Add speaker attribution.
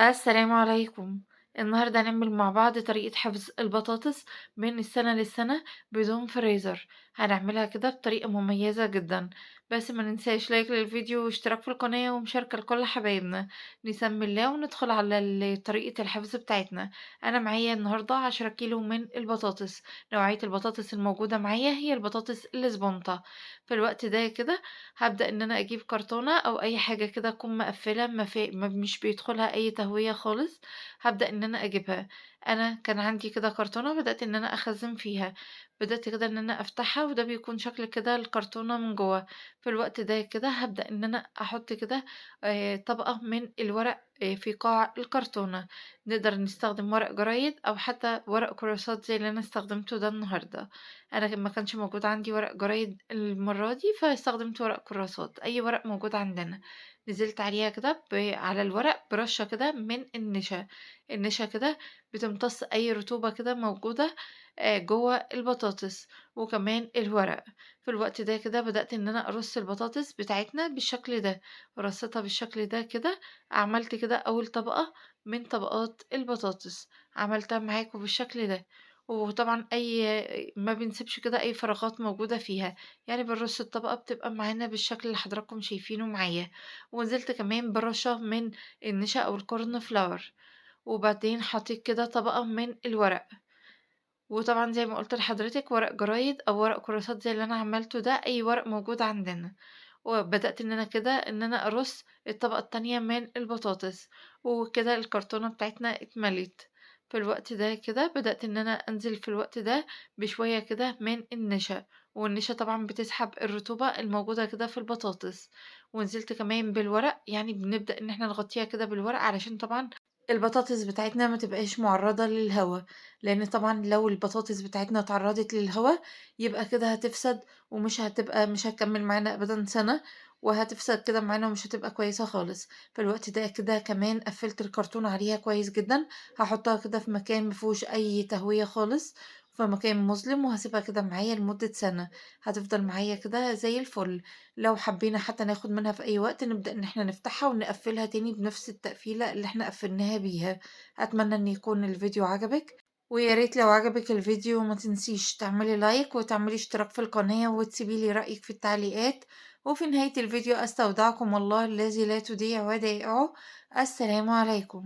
Speaker 1: السلام عليكم. النهاردة هنعمل مع بعض طريقة حفظ البطاطس من السنة للسنة بدون فريزر. هنعملها كده بطريقة مميزة جدا، بس ما ننساش like للفيديو واشتراك في القناة ومشاركة لكل حبايبنا. نسمي الله وندخل على طريقة الحفظ بتاعتنا. أنا معايا النهاردة 10 كيلو من البطاطس. نوعية البطاطس الموجودة معايا هي البطاطس الاسبونطة. في الوقت ده كده هابدأ إن أنا أجيب كرتونة أو أي حاجة كده تكون مقفلة ما في ما مش بيدخلها أي تهوية خالص، هابدأ إن أنا أجيبها. أنا كان عندي كده كرتونة بدأت إن أنا أخزن فيها، بدأت كده إن أنا أفتحها وده بيكون شكل كده الكرتونة من جوه. في الوقت ده كده هابدأ إن أنا أحط كده طبقة من الورق في قاع الكرتونة. نقدر نستخدم ورق جرايد أو حتى ورق كراسات زي اللي أنا استخدمته ده النهاردة. أنا ما كانش موجود عندي ورق جرايد المرة دي فاستخدمت ورق كراسات، أي ورق موجود عندنا. نزلت عليها كده على الورق برشة كده من النشا. النشا كده بتمتص أي رطوبة كده موجودة جوه البطاطس وكمان الورق. في الوقت ده كده بدأت إن أنا أرص البطاطس بتاعتنا بالشكل ده، رصيتها بالشكل ده كده، عملت كده أول طبقة من طبقات البطاطس، عملتها معاكم بالشكل ده. وطبعًا ما بنسيبش كده أي فراغات موجودة فيها، يعني بنرص الطبقة بتبقى معانا بالشكل اللي حضراتكم شايفينه معايا. ونزلت كمان برشة من النشا أو ال corn flour، وبعدين حطيت كده طبقة من الورق. وطبعًا زي ما قلت لحضرتك ورق جرايد أو ورق كراسات زي اللي أنا عملته ده، أي ورق موجود عندنا. وبدأت إن أنا كده إن أنا أرص الطبقة التانية من البطاطس، وكده الكرتونة بتاعتنا اتملت. في الوقت ده كده بدأت إن أنا أنزل في الوقت ده بشوية كده من النشا، والنشا طبعًا بتسحب الرطوبة الموجودة كده في البطاطس. ونزلت كمان بالورق، يعني بنبدأ إن احنا نغطيها كده بالورق علشان طبعًا البطاطس بتاعتنا ما تبقاش معرضة للهوا، لأن طبعًا لو البطاطس بتاعتنا اتعرضت للهوا يبقى كده هتفسد ومش هتبقى مش هتكمل معانا أبدًا سنة، وهتفسد كده معانا ومش هتبقى كويسة خالص. في الوقت ده كده كمان قفلت الكرتون عليها كويس جدًا، هاحطها كده في مكان ما فيهوش أي تهوية خالص، في مكان مظلم، وهاسيبها كده معايا لمدة سنة، هتفضل معايا كده زي الفل. لو حبينا حتى ناخد منها في أي وقت نبدأ إن احنا نفتحها ونقفلها تاني بنفس التقفيلة اللي احنا قفلناها بيها. أتمنى إن يكون الفيديو عجبك، ويا ريت لو عجبك الفيديو ما تنسيش تعملي like وتعملي اشتراك في القناة وتسيبي لي رأيك في التعليقات. وفي نهاية الفيديو أستودعكم الله الذي لا تضيع ودائعه. السلام عليكم.